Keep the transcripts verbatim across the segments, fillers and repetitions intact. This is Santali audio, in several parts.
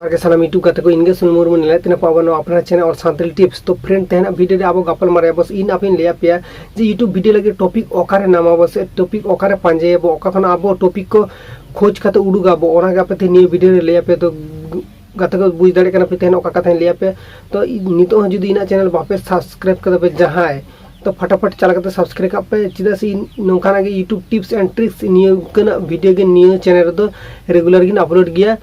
ᱟᱨ ᱜᱮ ᱥᱟᱱᱟᱢ YouTube ᱜᱟᱛᱮ ᱠᱚ, ᱤᱧ ᱜᱮ ᱥᱩᱱᱤᱞ ᱢᱩᱨᱢᱩ, ᱧᱮᱞᱮᱫ ᱛᱟᱦᱮᱱᱟ ᱯᱮ ᱟᱵᱚ ᱱᱚᱣᱟ ᱟᱯᱱᱟᱨ ᱪᱮᱱᱮᱞ ᱚᱞ ᱥᱟᱱᱛᱟᱲᱤ ᱴᱤᱯᱥ᱾ ᱛᱚ ᱯᱷᱨᱮᱱᱰ, ᱛᱮᱦᱮᱧᱟᱜ ᱵᱷᱤᱰᱤᱭᱳ ᱨᱮ ᱟᱵᱚ ᱜᱟᱯᱟᱞ ᱢᱟᱨᱟᱣ ᱟᱵᱚ, ᱤᱧ ᱟᱯᱮᱧ ᱞᱟᱹᱭ ᱟᱯᱮᱭᱟ ᱡᱮ YouTube ᱵᱷᱤᱰᱤᱭᱳ ᱞᱟᱹᱜᱤᱫ ᱴᱚᱯᱤᱠ ᱚᱠᱟᱨᱮ ᱱᱟᱢᱟ ᱟᱵᱚ ᱥᱮ ᱴᱚᱯᱤᱠ ᱚᱠᱟᱨᱮ ᱯᱟᱸᱡᱟᱭᱟᱵᱚ, ᱚᱠᱟ ᱠᱷᱚᱱ ᱟᱵᱚ ᱴᱚᱯᱤᱠ ᱠᱚ ᱠᱷᱳᱡᱽ ᱠᱟᱛᱮ ᱩᱰᱩᱠ ᱟᱵᱚ, ᱚᱱᱟ ᱜᱮ ᱟᱯᱮ ᱛᱮᱦᱮᱧ ᱱᱤᱭᱟᱹ ᱵᱷᱤᱰᱤᱭᱳ ᱨᱮ ᱞᱟᱹᱭ ᱟᱯᱮ᱾ ᱛᱚ ᱜᱟᱛᱮ ᱠᱚ, ᱵᱩᱡᱽ ᱫᱟᱲᱮᱭᱟᱜ ᱠᱟᱱᱟ ᱯᱮ ᱛᱮᱦᱮᱧ ᱚᱠᱟ ᱠᱟᱛᱷᱟᱧ ᱞᱟᱹᱭ ᱟᱯᱮ᱾ ᱛᱚ ᱱᱤᱛᱚᱜ ᱦᱚᱸ ᱡᱩᱫᱤ ᱤᱧᱟᱹᱜ ᱪᱮᱱᱮᱞ ᱵᱟᱯᱮ ᱥᱟᱵᱥᱠᱨᱟᱭᱤᱵ ᱠᱟᱫᱟ ᱯᱮ ᱡᱟᱦᱟᱸᱭ, ᱛᱚ ᱯᱷᱟᱴᱟᱯᱷᱟᱴ ᱪᱟᱞᱟᱣ ᱠᱟᱛᱮ ᱥᱟᱵᱥᱠᱨᱟᱭᱤᱵ ᱠᱟᱜ ᱯᱮ, ᱪᱮᱫᱟᱜ ᱥᱮ ᱤᱧ ᱱᱚᱝᱠᱟᱱᱟᱜ ᱜᱮ YouTube tips and tricks ᱱᱤᱭᱟᱹ ᱠᱟᱱᱟᱜ ᱵᱷᱤᱰᱤᱭᱳ ᱜᱮ ᱱᱤᱭᱟᱹ ᱪᱮᱱᱮᱞ ᱨᱮᱫᱚ ᱨᱮᱜᱩᱞᱟᱨ ᱜᱤᱧ ᱟᱯᱞᱳᱰ ᱜᱮᱭᱟ᱾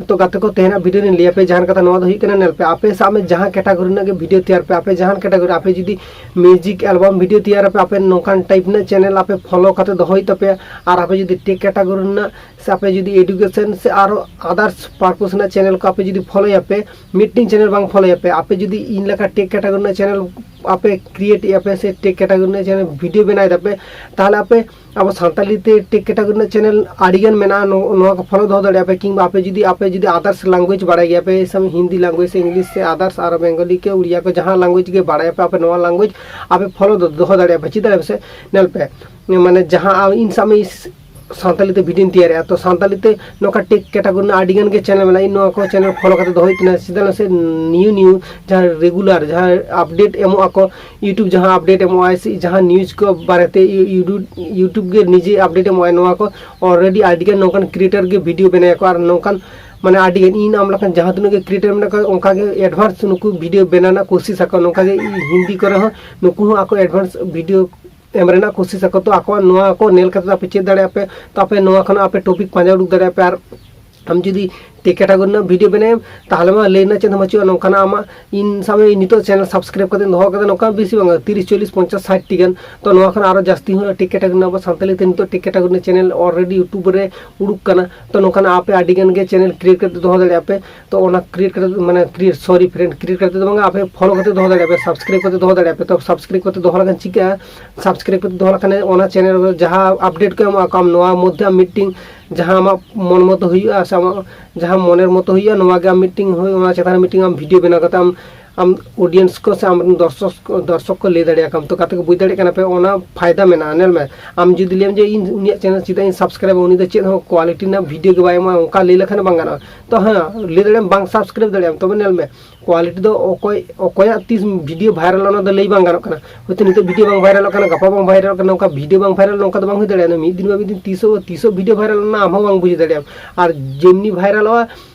ᱛᱚ ᱜᱟᱛᱮ ᱠᱚ, ᱛᱮᱦᱮᱧᱟᱜ ᱵᱷᱤᱰᱤᱭᱳ ᱨᱤᱧ ᱞᱟᱹᱭ ᱟᱯᱮ ᱡᱟᱦᱟᱱ ᱠᱟᱛᱷᱟ, ᱱᱚᱣᱟ ᱫᱚ ᱦᱩᱭᱩᱜ ᱠᱟᱱᱟ, ᱧᱮᱞ ᱯᱮ, ᱟᱯᱮ ᱥᱟᱵ ᱢᱮ ᱡᱟᱦᱟᱸ ᱠᱮᱴᱟᱜᱚᱨᱤ ᱨᱮᱱᱟᱜ ᱜᱮ ᱵᱷᱤᱰᱤᱭᱳ ᱛᱮᱭᱟᱨ ᱯᱮ, ᱟᱯᱮ ᱡᱟᱦᱟᱱ ᱠᱮᱴᱟᱜᱚᱨᱤ, ᱟᱯᱮ ᱡᱩᱫᱤ ᱢᱤᱣᱡᱤᱠ ᱮᱞᱵᱟᱢ ᱵᱷᱤᱰᱤᱭᱳ ᱛᱮᱭᱟᱨ ᱟᱯᱮ, ᱟᱯᱮ ᱱᱚᱝᱠᱟᱱ ᱴᱟᱭᱤᱯ ᱨᱮᱱᱟᱜ ᱪᱮᱱᱮᱞ ᱟᱯᱮ ᱯᱷᱚᱞᱳ ᱠᱟᱛᱮ ᱫᱚᱦᱚᱭ ᱛᱟᱯᱮᱭᱟ, ᱟᱨ ᱟᱯᱮ ᱡᱩᱫᱤ ᱴᱮᱠ ᱠᱮᱴᱟᱜᱚᱨᱤ ᱨᱮᱱᱟᱜ ᱥᱮ ᱟᱯᱮ ᱡᱩᱫᱤ ᱮᱰᱩᱠᱮᱥᱚᱱ ᱥᱮ ᱟᱨᱚ ᱟᱫᱟᱨᱥ ᱯᱟᱨᱯᱚᱥ ᱨᱮᱱᱟᱜ ᱪᱮᱱᱮᱞ ᱠᱚ ᱟᱯᱮ ᱡᱩᱫᱤ ᱯᱷᱚᱞᱳᱭᱟᱯᱮ, ᱢᱤᱫᱴᱮᱱ ᱪᱮᱱᱮᱞ ᱵᱟᱝ ᱯᱷᱚᱞᱳᱭᱟᱯᱮ, ᱟᱯᱮ ᱡᱩᱫᱤ ᱤᱧ ᱞᱮᱠᱟ ᱴᱮᱠ ᱠᱮᱴᱟᱜᱚᱨᱤ ᱨᱮᱱᱟᱜ ᱪᱮᱱᱮᱞ ᱟᱯᱮ ᱠᱨᱤᱭᱮᱴ ᱮᱫᱼᱟ ᱯᱮ ᱥᱮ ᱴᱮᱠ ᱠᱮᱴᱟᱜᱚᱨᱤ ᱨᱮᱱᱟᱜ ᱪᱮᱱᱮᱞ ᱵᱷᱤᱰᱤᱭᱳ ᱵᱮᱱᱟᱣ ᱫᱟᱯᱮ, ᱛᱟᱦᱚᱞᱮ ᱟᱯᱮ ᱟᱵᱚ ᱥᱟᱱᱛᱟᱞᱤ ᱛᱮ ᱴᱮᱠ ᱠᱮᱴᱟᱜᱚᱨᱤ ᱨᱮᱱᱟᱜ ᱪᱮᱱᱮᱞ ᱟᱹᱰᱤᱜᱟᱱ ᱢᱮᱱᱟᱜᱼᱟ, ᱱᱚ-, ᱱᱚᱣᱟ ᱠᱚ ᱯᱷᱚᱞᱳ ᱫᱚᱦᱚ ᱫᱟᱲᱮᱭᱟᱜᱼᱟ ᱯᱮ᱾ ᱠᱤᱝᱵᱟ ᱟᱯᱮ ᱡᱩᱫᱤ, ᱟᱯᱮ ᱡᱩᱫᱤ ᱟᱫᱟᱨᱥ ᱞᱟᱝᱜᱩᱭᱮᱡᱽ ᱵᱟᱲᱟᱭ ᱜᱮᱭᱟ ᱯᱮ, ᱥᱟᱵ ᱢᱮ ᱦᱤᱱᱫᱤ ᱞᱟᱝᱜᱩᱭᱮᱡᱽ ᱥᱮ ᱤᱝᱞᱤᱥ ᱥᱮ ᱟᱫᱟᱨᱥ ᱟᱨᱚ ᱵᱮᱝᱜᱚᱞᱤ ᱠᱮ ᱩᱲᱤᱭᱟ ᱠᱚ ᱡᱟᱦᱟᱸ ᱞᱟᱝᱜᱩᱭᱮᱡᱽ ᱜᱮ ᱵᱟᱲᱟᱭᱟ ᱯᱮ, ᱟᱯᱮ ᱱᱚᱣᱟ ᱞᱟᱝᱜᱩᱭᱮᱡᱽ ᱟᱯᱮ ᱯᱷᱚᱞᱳ ᱫᱚ ᱫᱚᱦᱚ ᱫᱟᱲᱮᱭᱟᱜᱼᱟ ᱯᱮ᱾ ᱪᱮᱫᱟᱜ ᱥᱮ ᱧᱮᱞ ᱯᱮ, ᱢᱟᱱᱮ ᱡᱟᱦᱟᱸ ᱤᱧ ᱥᱟᱵ ᱢᱮ ᱥᱟᱱᱛᱟᱞᱤ ᱛᱮ ᱵᱷᱤᱰᱤᱭᱳᱧ ᱛᱮᱭᱟᱨᱮᱜᱼᱟ, ᱛᱚ ᱥᱟᱱᱛᱟᱞᱤ ᱛᱮ ᱱᱚᱝᱠᱟ ᱴᱮᱠ ᱠᱮᱴᱟᱜᱚᱨᱤ ᱨᱮᱱᱟᱜ ᱟᱹᱰᱤ ᱜᱟᱱ ᱜᱮ ᱪᱮᱱᱮᱞ ᱢᱮᱱᱟᱜᱼᱟ, ᱤᱧ ᱱᱚᱣᱟ ᱠᱚ ᱪᱮᱱᱮᱞ ᱯᱷᱚᱞᱳ ᱠᱟᱛᱮ ᱫᱚᱦᱚᱭ ᱛᱤᱧᱟ᱾ ᱪᱮᱫᱟᱜ ᱥᱮ ᱱᱤᱭᱩ ᱱᱤᱭᱩ ᱡᱟᱦᱟᱸ ᱨᱮᱜᱩᱞᱟᱨ ᱡᱟᱦᱟᱸ ᱟᱯᱰᱮᱴ ᱮᱢᱚᱜ ᱟᱠᱚ, YouTube ᱡᱟᱦᱟᱸ ᱟᱯᱰᱮᱴ ᱮᱢᱚᱜᱼᱟᱭ ᱥᱮ ᱡᱟᱦᱟᱸ ᱱᱤᱭᱩᱡᱽ ᱠᱚ ᱵᱟᱨᱮᱛᱮ ᱤᱭᱩ-, YouTube, YouTube ᱜᱮ ᱱᱤᱡᱮ ᱟᱯᱰᱮᱴ ᱮᱢᱚᱜᱼᱟᱭ, ᱱᱚᱣᱟ ᱠᱚ ᱚᱞᱨᱮᱰᱤ ᱟᱹᱰᱤ ᱜᱟᱱ ᱱᱚᱝᱠᱟᱱ ᱠᱨᱤᱭᱮᱴᱟᱨ ᱜᱮ ᱵᱷᱤᱰᱤᱭᱳ ᱵᱮᱱᱟᱣ ᱟᱠᱚ᱾ ᱟᱨ ᱱᱚᱝᱠᱟᱱ ᱢᱟᱱᱮ ᱟᱹᱰᱤ ᱜᱟᱱ ᱤᱧ ᱟᱢ ᱞᱮᱠᱟᱱ ᱡᱟᱦᱟᱸ ᱛᱤᱱᱟᱹᱜ ᱜᱮ ᱠᱨᱤᱭᱮᱴᱟᱨ ᱢᱮᱱᱟᱜ ᱠᱚᱣᱟ, ᱚᱱᱠᱟ ᱜᱮ ᱮᱰᱵᱷᱟᱱᱥ ᱱᱩᱠᱩ ᱵᱷᱤᱰᱤᱭᱳ ᱵᱮᱱᱟᱣ ᱨᱮᱱᱟᱜ ᱠᱳᱥᱤᱥ ᱟᱠᱚ, ᱱᱚᱝᱠᱟ ᱜᱮ ᱦᱤᱱᱫᱤ ᱠᱚᱨᱮ ᱦᱚᱸ ᱱᱩᱠᱩ ᱦᱚᱸ ᱟᱠᱚ ᱮᱰᱵᱷᱟᱱᱥ ᱵᱷᱤᱰᱤᱭᱳ ᱮᱢ ᱨᱮᱱᱟᱜ ᱠᱳᱥᱤᱥ ᱟᱠᱚ᱾ ᱛᱚ ᱟᱠᱚᱣᱟᱜ ᱱᱚᱣᱟ ᱠᱚ ᱧᱮᱞ ᱠᱟᱛᱮ ᱟᱯᱮ ᱪᱮᱫ ᱫᱟᱲᱮᱭᱟᱜᱼᱟ ᱯᱮ, ᱛᱚ ᱟᱯᱮ ᱱᱚᱣᱟ ᱠᱷᱚᱱ ᱟᱯᱮ ᱴᱚᱯᱤᱠ ᱯᱟᱸᱡᱟ ᱩᱰᱩᱠ ᱫᱟᱲᱮᱭᱟᱜᱼᱟ ᱯᱮ᱾ ᱟᱨ ᱟᱢ ᱡᱩᱫᱤ ᱴᱮᱠ ᱠᱮᱴᱟᱜᱚᱨᱤ ᱨᱮᱱᱟᱜ ᱵᱷᱤᱰᱤᱭᱳ ᱵᱮᱱᱟᱣ ᱮᱢ, ᱛᱟᱦᱚᱞᱮ ᱢᱟ ᱞᱟᱹᱭ ᱨᱮᱱᱟᱜ ᱪᱮᱫ ᱦᱚᱸ ᱵᱟᱹᱪᱩᱜᱼᱟ᱾ ᱱᱚᱝᱠᱟᱱᱟᱜ ᱟᱢᱟᱜ ᱤᱧ ᱥᱟᱵ ᱢᱮ ᱱᱤᱛᱚᱜ ᱪᱮᱱᱮᱞ ᱥᱟᱵᱥᱠᱨᱟᱭᱤᱵ ᱠᱟᱛᱮ ᱫᱚᱦᱚ ᱠᱟᱫᱟ, ᱱᱚᱝᱠᱟ ᱵᱮᱥᱤ ᱵᱟᱝ, ᱛᱤᱨᱤᱥ, ᱪᱚᱞᱞᱤᱥ, ᱯᱚᱧᱪᱟᱥ, ᱥᱟᱴ ᱴᱤ ᱜᱟᱱ᱾ ᱛᱚ ᱱᱚᱣᱟ ᱠᱷᱚᱱ ᱟᱨᱚ ᱡᱟᱹᱥᱛᱤ ᱦᱚᱸ ᱴᱮᱠ ᱠᱮᱴᱟᱜᱚᱨᱤ ᱨᱮᱱᱟᱜ ᱟᱵᱚ ᱥᱟᱱᱛᱟᱞᱤ ᱛᱮ ᱱᱤᱛᱚᱜ ᱴᱮᱠ ᱠᱮᱴᱟᱜᱚᱨᱤ ᱨᱮᱱᱟᱜ ᱪᱮᱱᱮᱞ ᱚᱞᱨᱮᱰᱤ YouTube ᱨᱮ ᱩᱰᱩᱠ ᱠᱟᱱᱟ᱾ ᱛᱚ ᱱᱚᱝᱠᱟᱱᱟᱜ ᱟᱯᱮ ᱟᱹᱰᱤ ᱜᱟᱱ ᱜᱮ ᱪᱮᱱᱮᱞ ᱠᱨᱤᱭᱮᱴ ᱠᱟᱛᱮ ᱫᱚᱦᱚ ᱫᱟᱲᱮᱭᱟᱜᱼᱟ ᱯᱮ᱾ ᱛᱚ ᱚᱱᱟ ᱠᱨᱤᱭᱮᱴ ᱠᱟᱛᱮ, ᱢᱟᱱᱮ ᱠᱨᱤᱭᱮᱴ, ᱥᱚᱨᱤ ᱯᱷᱨᱮᱱᱰ, ᱠᱨᱤᱭᱮᱴ ᱠᱟᱛᱮ ᱫᱚ ᱵᱟᱝᱟ, ᱟᱯᱮ ᱯᱷᱚᱞᱳ ᱠᱟᱛᱮ ᱫᱚᱦᱚ ᱫᱟᱲᱮᱭᱟᱜᱼᱟ ᱯᱮ, ᱥᱟᱵᱥᱠᱨᱟᱭᱤᱵ ᱠᱟᱛᱮ ᱫᱚᱦᱚ ᱫᱟᱲᱮᱭᱟᱜᱼᱟ ᱯᱮ᱾ ᱛᱚ ᱥᱟᱵᱥᱠᱨᱟᱭᱤᱵ ᱠᱟᱛᱮ ᱫᱚᱦᱚ ᱞᱮᱠᱷᱟᱱ ᱪᱤᱠᱟᱹᱜᱼᱟ, ᱥᱟᱵᱥᱠᱨᱟᱭᱤᱵ ᱠᱟᱛᱮ ᱫᱚᱦᱚ ᱞᱮᱠᱷᱟᱱ ᱚᱱᱟ ᱪᱮᱱᱮᱞ ᱨᱮ ᱡᱟᱦᱟᱸ ᱟᱯᱰᱮᱴ ᱠᱚ ᱮᱢᱚᱜ ᱟᱠᱚ, ᱟᱢ ᱱᱚᱣᱟ ᱢᱚᱫᱽᱫᱷᱮ ᱟᱢ ᱢᱤᱫᱴᱤᱝ ᱡᱟᱦᱟᱸ ᱟᱢᱟᱜ ᱢᱚᱱ ᱢᱚᱛᱚ ᱦᱩᱭᱩᱜᱼᱟ ᱥᱮ ᱟᱢᱟᱜ ᱡᱟᱦᱟᱸ ᱢᱚᱱᱮᱨ ᱢᱚᱛᱚ ᱦᱩᱭᱩᱜᱼᱟ, ᱱᱚᱣᱟ ᱜᱮ ᱟᱢ ᱢᱤᱫᱴᱤᱝ ᱦᱳᱭ, ᱚᱱᱟ ᱪᱮᱛᱟᱱ ᱨᱮ ᱢᱤᱫᱴᱤᱝ ᱟᱢ ᱵᱷᱤᱰᱤᱭᱳ ᱵᱮᱱᱟᱣ ᱠᱟᱛᱮ ᱟᱢ ᱟᱢ ᱚᱰᱤᱭᱮᱱᱥ ᱠᱚ ᱥᱮ ᱟᱢᱨᱮᱱ ᱫᱚᱨᱥᱚᱠ ᱫᱚᱨᱥᱚᱠ ᱠᱚ ᱞᱟᱹᱭ ᱫᱟᱲᱮᱭᱟᱠᱚᱣᱟᱢ᱾ ᱛᱚ ᱜᱟᱛᱮ ᱠᱚ, ᱵᱩᱡᱽ ᱫᱟᱲᱮᱭᱟᱜ ᱠᱟᱱᱟ ᱯᱮ, ᱚᱱᱟ ᱯᱷᱟᱭᱫᱟ ᱢᱮᱱᱟᱜᱼᱟ᱾ ᱧᱮᱞ ᱢᱮ, ᱟᱢ ᱡᱩᱫᱤ ᱞᱟᱹᱭᱟᱢ ᱡᱮ ᱤᱧ ᱩᱱᱤᱭᱟᱜ ᱪᱮᱱᱮᱞ ᱪᱮᱫᱟᱜ ᱤᱧ ᱥᱟᱵᱥᱠᱨᱟᱭᱤᱵᱟ, ᱩᱱᱤ ᱫᱚ ᱪᱮᱫ ᱦᱚᱸ ᱠᱳᱣᱟᱞᱤᱴᱤ ᱨᱮᱱᱟᱜ ᱵᱷᱤᱰᱤᱭᱳ ᱜᱮ ᱵᱟᱭ ᱮᱢᱟ, ᱚᱱᱠᱟ ᱞᱟᱹᱭ ᱞᱮᱠᱷᱟᱱ ᱵᱟᱝ ᱜᱟᱱᱚᱜᱼᱟ᱾ ᱛᱚ ᱦᱮᱸ, ᱞᱟᱹᱭ ᱫᱟᱲᱮᱭᱟᱜᱼᱟᱢ ᱵᱟᱝ ᱥᱟᱵᱥᱠᱨᱟᱭᱤᱵ ᱫᱟᱲᱮᱭᱟᱜᱼᱟᱢ, ᱛᱚᱵᱮ ᱧᱮᱞ ᱢᱮ, ᱠᱳᱣᱟᱞᱤᱴᱤ ᱫᱚ ᱚᱠᱚᱭ ᱚᱠᱚᱭᱟᱜ ᱛᱤᱥ ᱵᱷᱤᱰᱤᱭᱳ ᱵᱷᱟᱭᱨᱟᱞ, ᱚᱱᱟ ᱫᱚ ᱞᱟᱹᱭ ᱵᱟᱝ ᱜᱟᱱᱚᱜ ᱠᱟᱱᱟ᱾ ᱦᱚᱭᱛᱳ ᱱᱤᱛᱚᱜ ᱵᱷᱤᱰᱤᱭᱳ ᱵᱟᱝ ᱵᱷᱟᱭᱨᱟᱞᱚᱜ ᱠᱟᱱᱟ, ᱜᱟᱯᱟ ᱵᱟᱝ ᱵᱷᱟᱭᱨᱟᱞᱚᱜ ᱠᱟᱱᱟ, ᱚᱱᱠᱟ ᱵᱷᱤᱰᱤᱭᱳ ᱵᱟᱝ ᱵᱷᱟᱭᱨᱟᱞ, ᱱᱚᱝᱠᱟ ᱫᱚ ᱵᱟᱝ ᱦᱩᱭ ᱫᱟᱲᱮᱭᱟᱜᱼᱟ᱾ ᱢᱤᱫ ᱫᱤᱱ ᱵᱟ ᱢᱤᱫ ᱫᱤᱱ ᱛᱤᱥᱚᱜ ᱛᱤᱥᱚᱜ ᱵᱷᱤᱰᱤᱭᱳ ᱵᱷᱟᱭᱨᱟᱞ, ᱚᱱᱟ ᱟᱢ ᱦᱚᱸ ᱵᱟᱝ ᱵᱩᱡᱽ ᱫᱟᱲᱮᱭᱟᱜᱼᱟᱢ᱾ ᱟᱨ ᱡᱮᱢᱱᱤ ᱵᱷᱟᱭᱨᱟᱞᱚᱜᱼᱟ,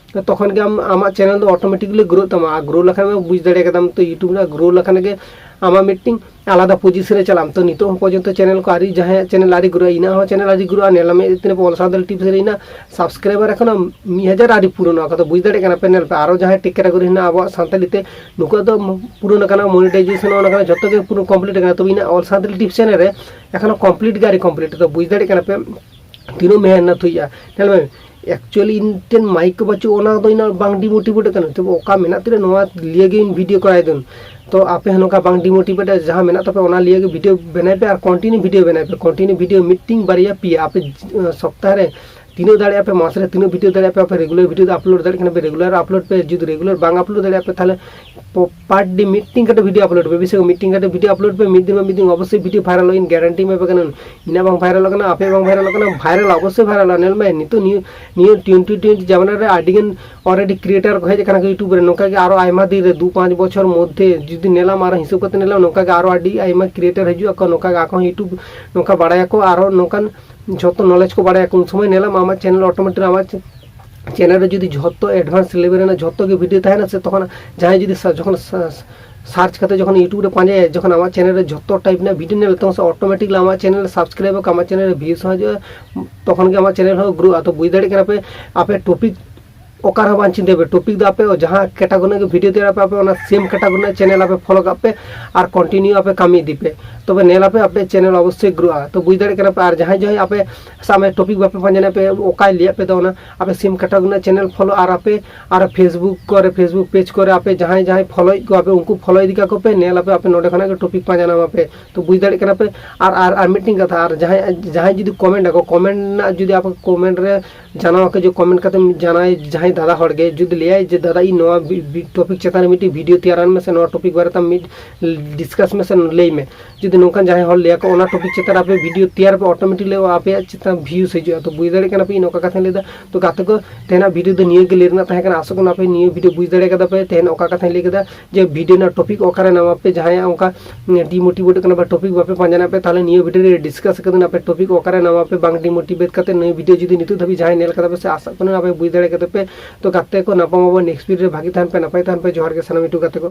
ᱛᱚᱠᱷᱚᱱ ᱜᱮ ᱟᱢ ᱟᱢᱟᱜ ᱪᱮᱱᱮᱞ ᱫᱚ ᱚᱴᱳᱢᱮᱴᱤᱠᱞᱤ ᱜᱨᱳᱜ ᱛᱟᱢᱟ᱾ ᱟᱨ ᱜᱨᱳ ᱞᱮᱠᱷᱟᱱ ᱮᱢ ᱵᱩᱡᱽ ᱫᱟᱲᱮ ᱠᱟᱫᱟᱢ, ᱛᱚ ᱤᱭᱩᱴᱩᱵᱽ ᱨᱮᱱᱟᱜ ᱜᱨᱳ ᱞᱮᱠᱷᱟᱱ ᱜᱮ ᱟᱢᱟᱜ ᱢᱤᱫᱴᱤᱝ ᱟᱞᱟᱫᱟ ᱯᱚᱡᱤᱥᱚᱱ ᱨᱮ ᱪᱟᱞᱟᱜ ᱟᱢ᱾ ᱛᱚ ᱱᱤᱛᱚᱜ ᱦᱚᱸ ᱯᱚᱨᱡᱚᱱᱛᱚ ᱪᱮᱱᱮᱞ ᱠᱚ ᱟᱹᱣᱨᱤ, ᱡᱟᱦᱟᱸᱭᱟᱜ ᱪᱮᱱᱮᱞ ᱟᱹᱣᱨᱤ ᱜᱨᱳᱜᱼᱟ, ᱤᱧᱟᱹᱜ ᱦᱚᱸ ᱪᱮᱱᱮᱞ ᱟᱹᱣᱨᱤ ᱜᱨᱳᱜᱼᱟ᱾ ᱧᱮᱞ ᱢᱮ ᱛᱤᱱᱟᱹᱜ ᱚᱞ ᱥᱟᱶᱛᱟᱞᱤ ᱴᱤᱯᱥ ᱨᱮ ᱤᱧᱟᱹᱜ ᱥᱟᱵᱥᱠᱨᱟᱭᱵᱟᱨ ᱮᱠᱷᱚᱱᱳ ᱢᱤᱫ ᱦᱟᱡᱟᱨ ᱟᱹᱣᱨᱤ ᱯᱩᱨᱚᱱᱚᱜᱼᱟ᱾ ᱠᱟᱛᱷᱟ ᱵᱩᱡᱽ ᱫᱟᱲᱮᱭᱟᱜ ᱠᱟᱱᱟ ᱯᱮ, ᱧᱮᱞ ᱯᱮ, ᱟᱨᱚ ᱡᱟᱦᱟᱸᱭ ᱴᱮᱠ ᱠᱮᱴᱟᱜᱚᱨᱤ ᱦᱮᱱᱟᱜᱼᱟ ᱟᱵᱚᱣᱟᱜ ᱥᱟᱱᱛᱟᱞᱤ ᱛᱮ, ᱱᱩᱠᱩᱣᱟᱜ ᱫᱚ ᱯᱩᱨᱚᱱ ᱟᱠᱟᱱᱟ, ᱢᱚᱱᱤᱴᱟᱭᱡᱮᱥᱚᱱ ᱚᱱᱟ ᱠᱟᱱᱟ, ᱡᱷᱚᱛᱚ ᱜᱮ ᱯᱩᱨᱟᱹ ᱠᱚᱢᱯᱞᱤᱴ ᱟᱠᱟᱱᱟ᱾ ᱛᱚᱵᱮ ᱤᱧᱟᱹᱜ ᱚᱞ ᱥᱟᱶᱛᱟᱞᱤ ᱴᱤᱯᱥ ᱪᱮᱱᱮᱞ ᱨᱮ ᱮᱠᱷᱚᱱᱳ ᱠᱚᱢᱯᱞᱤᱴ ᱜᱮ ᱟᱹᱣᱨᱤ ᱠᱚᱢᱯᱞᱤᱴ᱾ ᱛᱚ ᱵᱩᱡᱽ ᱫᱟᱲᱮᱭᱟᱜ ᱠᱟᱱᱟ ᱯᱮ ᱛᱤᱱᱟᱹᱜ ᱢᱮᱦᱱᱚᱛ ᱦᱩᱭᱩᱜᱼᱟ᱾ ᱧᱮᱞ ᱢᱮ, ᱮᱠᱪᱩᱭᱮᱞᱤ ᱤᱧ ᱴᱷᱮᱱ ᱢᱟᱭᱤᱠ ᱠᱚ ᱵᱟᱹᱪᱩᱜ, ᱚᱱᱟ ᱫᱚ ᱤᱧ ᱵᱟᱝ ᱰᱤᱢᱳᱴᱤᱵᱷᱮᱴ ᱠᱟᱱᱟ᱾ ᱛᱚᱵᱮ ᱚᱠᱟ ᱢᱮᱱᱟᱜ ᱛᱤᱧᱟᱹ ᱱᱚᱣᱟ ᱞᱤᱭᱟᱹ ᱜᱮ ᱤᱧ ᱵᱷᱤᱰᱤᱭᱳ ᱠᱚᱨᱟᱣ ᱫᱟᱹᱧ᱾ ᱛᱚ ᱟᱯᱮ ᱦᱚᱸ ᱱᱚᱝᱠᱟ ᱵᱟᱝ ᱰᱤᱢᱳᱴᱤᱵᱷᱮᱴ ᱡᱟᱦᱟᱸ ᱢᱮᱱᱟᱜ ᱛᱟᱯᱮ, ᱚᱱᱟ ᱞᱤᱭᱟᱹ ᱜᱮ ᱵᱷᱤᱰᱤᱭᱳ ᱵᱮᱱᱟᱣ ᱯᱮ ᱟᱨ ᱠᱚᱱᱴᱤᱱᱤᱭᱩ ᱵᱷᱤᱰᱤᱭᱳ ᱵᱮᱱᱟᱣ ᱯᱮ᱾ ᱠᱚᱱᱴᱤᱱᱤᱭᱩ ᱵᱷᱤᱰᱤᱭᱳ ᱢᱤᱫᱴᱤᱝ ᱵᱟᱨᱭᱟ ᱯᱮᱭᱟ ᱟᱯᱮ, ᱟᱸ, ᱥᱚᱯᱛᱟᱦᱚ ᱨᱮ ᱛᱤᱱᱟᱹᱜ ᱫᱟᱲᱮᱭᱟᱜᱼᱟ ᱯᱮ, ᱢᱟᱥ ᱨᱮ ᱛᱤᱱᱟᱹᱜ ᱵᱷᱤᱰᱤᱭᱳ ᱫᱟᱲᱮᱭᱟᱜᱼᱟ ᱯᱮ, ᱟᱯᱮ ᱨᱮᱜᱩᱞᱟᱨ ᱵᱷᱤᱰᱤᱭᱳ ᱫᱚ ᱟᱯᱞᱳᱰ ᱫᱟᱲᱮᱭᱟᱜ ᱠᱟᱱᱟ ᱯᱮ, ᱨᱮᱜᱩᱞᱟᱨ ᱟᱯᱞᱳᱰ ᱯᱮ᱾ ᱡᱩᱫᱤ ᱨᱮᱜᱩᱞᱟᱨ ᱵᱟᱝ ᱟᱯᱞᱳᱰ ᱫᱟᱲᱮᱭᱟᱜᱼᱟ ᱯᱮ, ᱛᱟᱦᱚᱞᱮ ᱯᱟᱨ ᱰᱮ ᱢᱤᱫᱴᱤᱝ ᱠᱟᱛᱮ ᱵᱷᱤᱰᱤᱭᱳ ᱟᱯᱞᱳᱰ ᱯᱮ, ᱵᱮᱥᱤ ᱠᱷᱚᱱ ᱢᱤᱫᱴᱤᱝ ᱠᱟᱛᱮ ᱵᱷᱤᱰᱤᱭᱳ ᱟᱯᱞᱳᱰ ᱯᱮ, ᱢᱤᱫ ᱫᱤᱱ ᱵᱟᱝ ᱢᱤᱫ ᱫᱤᱱ ᱚᱵᱚᱥᱥᱳᱭ ᱵᱷᱤᱰᱤᱭᱳ ᱵᱷᱟᱭᱨᱟᱞᱚᱜᱼᱟ, ᱤᱧ ᱜᱮᱨᱮᱱᱴᱤ ᱮᱢᱟ ᱯᱮ ᱠᱟᱱᱟ᱾ ᱤᱧᱟᱹᱜ ᱵᱟᱝ ᱵᱷᱟᱭᱨᱟᱞᱚᱜ ᱠᱟᱱᱟ, ᱟᱯᱮᱭᱟᱜ ᱵᱟᱝ ᱵᱷᱟᱭᱨᱟᱞᱚᱜ ᱠᱟᱱᱟ, ᱵᱷᱟᱭᱨᱟᱞᱚᱜᱼᱟ, ᱚᱵᱚᱥᱥᱳᱭ ᱵᱷᱟᱭᱨᱟᱞᱚᱜᱼᱟ᱾ ᱧᱮᱞ ᱢᱮ, ᱱᱤᱛᱚᱜ ᱱᱤᱭᱟᱹ, ᱱᱤᱭᱟᱹ ᱴᱩᱭᱮᱱᱴᱤ ᱴᱩᱭᱮᱱᱴᱤ ᱡᱟᱢᱟᱱᱟ ᱨᱮ ᱟᱹᱰᱤ ᱜᱟᱱ ᱚᱞᱨᱮᱰᱤ ᱠᱨᱤᱭᱮᱴᱟᱨ ᱠᱚ ᱦᱮᱡ ᱟᱠᱟᱱᱟ ᱠᱚ ᱤᱭᱩᱴᱩᱵᱽ ᱨᱮ, ᱱᱚᱝᱠᱟ ᱜᱮ ᱟᱨᱚ ᱟᱭᱢᱟ ᱫᱤᱱ ᱨᱮ, ᱫᱩ ᱯᱟᱸᱪ ᱵᱚᱪᱷᱚᱨ ᱢᱚᱫᱽᱫᱷᱮ ᱡᱩᱫᱤ ᱧᱮᱞᱟᱢ, ᱟᱨᱚ ᱦᱤᱥᱟᱹᱵ ᱠᱟᱛᱮ ᱧᱮᱞᱟᱢ, ᱱᱚᱝᱠᱟ ᱜᱮ ᱟᱨᱚ ᱟᱹᱰᱤ ᱟᱭᱢᱟ ᱠᱨᱤᱭᱮᱴᱟᱨ ᱦᱤᱡᱩᱜ ᱟᱠᱚ, ᱱᱚᱝᱠᱟ ᱜᱮ ᱟᱠᱚ ᱦᱚᱸ ᱤᱭᱩᱴᱩᱵᱽ ᱱᱚᱝᱠᱟ ᱵᱟᱲᱟᱭᱟᱠᱚ, ᱟᱨᱚ ᱱᱚᱝᱠᱟᱱ ᱡᱷᱚᱛᱚ ᱱᱚᱞᱮᱡᱽ ᱠᱚ ᱵᱟᱲᱟᱭᱟ᱾ ᱩᱱ ᱥᱚᱢᱚᱭ ᱧᱮᱞᱟᱢ ᱟᱢᱟᱜ ᱪᱮᱱᱮᱞ ᱚᱴᱳᱢᱮᱴᱤᱠ, ᱟᱢᱟᱜ ᱪᱮᱱᱮᱞ ᱨᱮ ᱡᱩᱫᱤ ᱡᱷᱚᱛᱚ ᱮᱰᱵᱷᱟᱱᱥ ᱞᱮᱵᱮᱞ ᱨᱮᱱᱟᱜ ᱡᱷᱚᱛᱚ ᱜᱮ ᱵᱷᱤᱰᱤᱭᱳ ᱛᱟᱦᱮᱱᱟ ᱥᱮ, ᱛᱚᱠᱷᱚᱱ ᱡᱟᱦᱟᱸᱭ ᱡᱩᱫᱤ ᱥᱟ-, ᱡᱚᱠᱷᱚᱱ ᱥᱟ-, ᱥᱟᱨᱪ ᱠᱟᱛᱮ ᱡᱚᱠᱷᱚᱱ ᱤᱭᱩᱴᱩᱵᱽ ᱨᱮ ᱯᱟᱸᱡᱟᱭᱟ, ᱡᱚᱠᱷᱚᱱ ᱟᱢᱟᱜ ᱪᱮᱱᱮᱞ ᱨᱮ ᱡᱷᱚᱛᱚ ᱴᱟᱭᱤᱯ ᱨᱮᱱᱟᱜ ᱵᱷᱤᱰᱤᱭᱳ ᱧᱮᱞ, ᱛᱚᱠᱷᱚᱱ ᱥᱮ ᱚᱴᱳᱢᱮᱴᱤᱠᱞᱤ ᱟᱢᱟᱜ ᱪᱮᱱᱮᱞ ᱨᱮ ᱥᱟᱵᱥᱠᱨᱟᱭᱵᱟᱨ ᱠᱚ, ᱟᱢᱟᱜ ᱪᱮᱱᱮᱞ ᱨᱮ ᱵᱷᱤᱭᱩᱥ ᱦᱚᱸ ᱦᱤᱡᱩᱜᱼᱟ, ᱛᱚᱠᱷᱚᱱ ᱜᱮ ᱟᱢᱟᱜ ᱪᱮᱱᱮᱞ ᱦᱚᱸ ᱜᱨᱳᱜᱼᱟ᱾ ᱛᱚ ᱵᱩᱡᱽ ᱫᱟᱲᱮᱭᱟᱜ ᱠᱟᱱᱟ ᱯᱮ, ᱟᱯᱮ ᱴᱚᱯᱤᱠ ᱚᱠᱟ ᱨᱮᱦᱚᱸ ᱵᱟᱝ ᱪᱤᱱᱛᱟᱹᱭ ᱯᱮ, ᱴᱚᱯᱤᱠ ᱫᱚ ᱟᱯᱮ ᱡᱟᱦᱟᱸ ᱠᱮᱴᱟᱜᱚᱨᱤ ᱨᱮᱱᱟᱜ ᱜᱮ ᱵᱷᱤᱰᱤᱭᱳ ᱛᱮᱭᱟᱨ ᱯᱮ, ᱟᱯᱮ ᱚᱱᱟ ᱥᱮᱢ ᱠᱮᱴᱟᱜᱚᱨᱤ ᱨᱮᱱᱟᱜ ᱪᱮᱱᱮᱞ ᱟᱯᱮ ᱯᱷᱚᱞᱳ ᱠᱟᱜ ᱯᱮ ᱟᱨ ᱠᱚᱱᱴᱤᱱᱤᱭᱩ ᱟᱯᱮ ᱠᱟᱹᱢᱤ ᱤᱫᱤ ᱯᱮ, ᱛᱚᱵᱮ ᱧᱮᱞ ᱟᱯᱮ ᱟᱯᱮ ᱪᱮᱱᱮᱞ ᱚᱵᱚᱥᱥᱳᱭ ᱜᱨᱳᱜᱼᱟ᱾ ᱛᱚ ᱵᱩᱡᱽ ᱫᱟᱲᱮᱭᱟᱜ ᱠᱟᱱᱟ ᱯᱮ, ᱟᱨ ᱡᱟᱦᱟᱸᱭ ᱡᱟᱦᱟᱸᱭ ᱟᱯᱮ ᱥᱟᱵ ᱢᱮ ᱴᱚᱯᱤᱠ ᱵᱟᱯᱮ ᱯᱟᱸᱡᱟ ᱧᱟᱢ ᱯᱮ, ᱚᱠᱟᱭ ᱞᱟᱹᱭᱟᱫ ᱯᱮ ᱫᱚ ᱚᱱᱟ, ᱟᱯᱮ ᱥᱮᱢ ᱠᱮᱴᱟᱜᱚᱨᱤ ᱨᱮᱱᱟᱜ ᱪᱮᱱᱮᱞ ᱯᱷᱚᱞᱳ ᱟᱨ ᱟᱯᱮ ᱟᱨ Facebook ᱠᱚᱨᱮ, Facebook ᱯᱮᱡᱽ ᱠᱚᱨᱮ ᱟᱯᱮ ᱡᱟᱦᱟᱸᱭ ᱡᱟᱦᱟᱸᱭ ᱯᱷᱚᱞᱳᱭᱮᱫ ᱠᱚᱣᱟ ᱯᱮ, ᱩᱱᱠᱩ ᱯᱷᱚᱞᱳ ᱤᱫᱤ ᱠᱟᱠᱚ ᱯᱮ, ᱧᱮᱞ ᱟᱯᱮ ᱟᱯᱮ ᱱᱚᱸᱰᱮ ᱠᱷᱚᱱᱟᱜ ᱜᱮ ᱴᱚᱯᱤᱠ ᱯᱟᱸᱡᱟ ᱧᱟᱢ ᱟᱯᱮ᱾ ᱛᱚ ᱵᱩᱡᱽ ᱫᱟᱲᱮᱭᱟᱜ ᱠᱟᱱᱟ ᱯᱮ᱾ ᱟᱨ, ᱟᱨ, ᱟᱨ ᱢᱤᱫᱴᱮᱱ ᱠᱟᱛᱷᱟ, ᱟᱨ ᱡᱟᱦᱟᱸᱭ, ᱡᱟᱦᱟᱸᱭ ᱡᱩᱫᱤ ᱠᱚᱢᱮᱱᱴ ᱟᱠᱚ, ᱠᱚᱢᱮᱱᱴ ᱨᱮᱱᱟᱜ ᱡᱩᱫᱤ ᱟᱯᱮ ᱠᱚᱢᱮᱱᱴ ᱨᱮ ᱡᱟᱱᱟᱣ ᱟᱠᱚ ᱡᱮ ᱠᱚᱢᱮᱱᱴ ᱠᱟᱛᱮ ᱡᱟᱱᱟᱣ, ᱡᱟᱦᱟᱸᱭ ᱫᱟᱫᱟ ᱦᱚᱲ ᱜᱮ ᱡᱩᱫᱤ ᱞᱟᱹᱭᱟᱭ ᱡᱮ, "ᱫᱟᱫᱟ, ᱤᱧ ᱱᱚᱣᱟ ᱵᱤ-, ᱵᱤ-, ᱴᱚᱯᱤᱠ ᱪᱮᱛᱟᱱ ᱨᱮ ᱢᱤᱫᱴᱤᱡ ᱵᱷᱤᱰᱤᱭᱳ ᱛᱮᱭᱟᱨ ᱟᱹᱧ ᱢᱮ ᱥᱮ ᱱᱚᱣᱟ ᱴᱚᱯᱤᱠ ᱵᱟᱨᱮᱛᱮ ᱢᱤᱫ ᱰᱤᱥᱠᱟᱥ ᱢᱮ ᱥᱮ ᱞᱟᱹᱭ ᱢᱮ", ᱡᱩᱫᱤ ᱱᱚᱝᱠᱟᱱ ᱡᱟᱦᱟᱸᱭ ᱦᱚᱲ ᱞᱟᱹᱭᱟᱠᱚ, ᱚᱱᱟ ᱴᱚᱯᱤᱠ ᱪᱮᱛᱟᱱ ᱨᱮ ᱟᱯᱮ ᱵᱷᱤᱰᱤᱭᱳ ᱛᱮᱭᱟᱨ ᱯᱮ, ᱚᱴᱳᱢᱮᱴᱤᱠᱞᱤ ᱟᱯᱮᱭᱟᱜ ᱪᱮᱛᱟᱱ ᱵᱷᱤᱭᱩ ᱦᱤᱡᱩᱜᱼᱟ᱾ ᱛᱚ ᱵᱩᱡᱽ ᱫᱟᱲᱮᱭᱟᱜ ᱠᱟᱱᱟ ᱯᱮ ᱤᱧ ᱚᱠᱟ ᱠᱟᱛᱷᱟᱧ ᱞᱟᱹᱭᱫᱟ᱾ ᱛᱚ ᱜᱟᱛᱮ ᱠᱚ, ᱛᱮᱦᱮᱧᱟᱜ ᱵᱷᱤᱰᱤᱭᱳ ᱫᱚ ᱱᱤᱭᱟᱹ ᱜᱮ ᱞᱟᱹᱭ ᱨᱮᱱᱟᱜ ᱛᱟᱦᱮᱸ ᱠᱟᱱᱟ᱾ ᱟᱥᱚᱜ ᱠᱟᱱᱟ ᱯᱮ ᱱᱤᱭᱟᱹ ᱵᱷᱤᱰᱤᱭᱳ ᱵᱩᱡᱽ ᱫᱟᱲᱮ ᱠᱟᱫᱟ ᱯᱮ᱾ ᱛᱮᱦᱮᱧ ᱚᱠᱟ ᱠᱟᱛᱷᱟᱧ ᱞᱟᱹᱭ ᱠᱮᱫᱟ ᱡᱮ ᱵᱷᱤᱰᱤᱭᱳ ᱨᱮᱱᱟᱜ ᱴᱚᱯᱤᱠ ᱚᱠᱟᱨᱮ ᱱᱟᱢᱟ ᱯᱮ, ᱡᱟᱦᱟᱸᱭᱟᱜ ᱚᱱᱠᱟ ᱰᱤᱢᱳᱴᱤᱵᱷᱮᱴ ᱠᱟᱱᱟ ᱯᱮ, ᱴᱚᱯᱤᱠ ᱵᱟᱯᱮ ᱯᱟᱸᱡᱟ ᱧᱟᱢ ᱯᱮ, ᱛᱟᱦᱚᱞᱮ ᱱᱤᱭᱟᱹ ᱵᱷᱤᱰᱤᱭᱳ ᱨᱮ ᱰᱤᱥᱠᱟᱥ ᱠᱟᱫᱟ ᱯᱮ ᱴᱚᱯᱤᱠ ᱚᱠᱟᱨᱮ ᱱᱟᱢᱟ ᱯᱮ ᱵᱟᱝ ᱰᱤᱢᱳᱴᱤᱵᱷᱮᱴ ᱠᱟᱛᱮ ᱱᱤᱭᱟᱹ ᱵᱷᱤᱰᱤᱭᱳ ᱡᱩᱫᱤ ᱱᱤᱛᱚᱜ ᱫᱷᱟᱹᱵᱤᱡ ᱡᱟᱦᱟᱸᱭ ᱧᱮᱞ ᱠᱟᱫᱟ ᱯᱮ ᱥᱮ ᱟᱥᱚᱜ ᱠᱟᱱᱟ ᱟᱯᱮ ᱵᱩᱡᱽ ᱫᱟᱲᱮ ᱠᱟᱫᱟ ᱯᱮ᱾ ᱛᱚ ᱜᱟᱛᱮ ᱠᱚ ᱱᱟᱯᱟᱢ ᱟᱵᱚ ᱱᱮᱠᱥᱴ ᱵᱷᱤᱰᱤᱭᱳ ᱨᱮ, ᱵᱷᱟᱜᱤ ᱛᱟᱦᱮᱱ ᱯᱮ, ᱱᱟᱯᱟᱭ ᱛᱟᱦᱮᱱ ᱯᱮ᱾ ᱡᱚᱦᱟᱨ ᱜᱮ ᱥᱟᱱᱟᱢ ᱤᱴᱩ ᱜᱟᱛᱮ ᱠᱚ᱾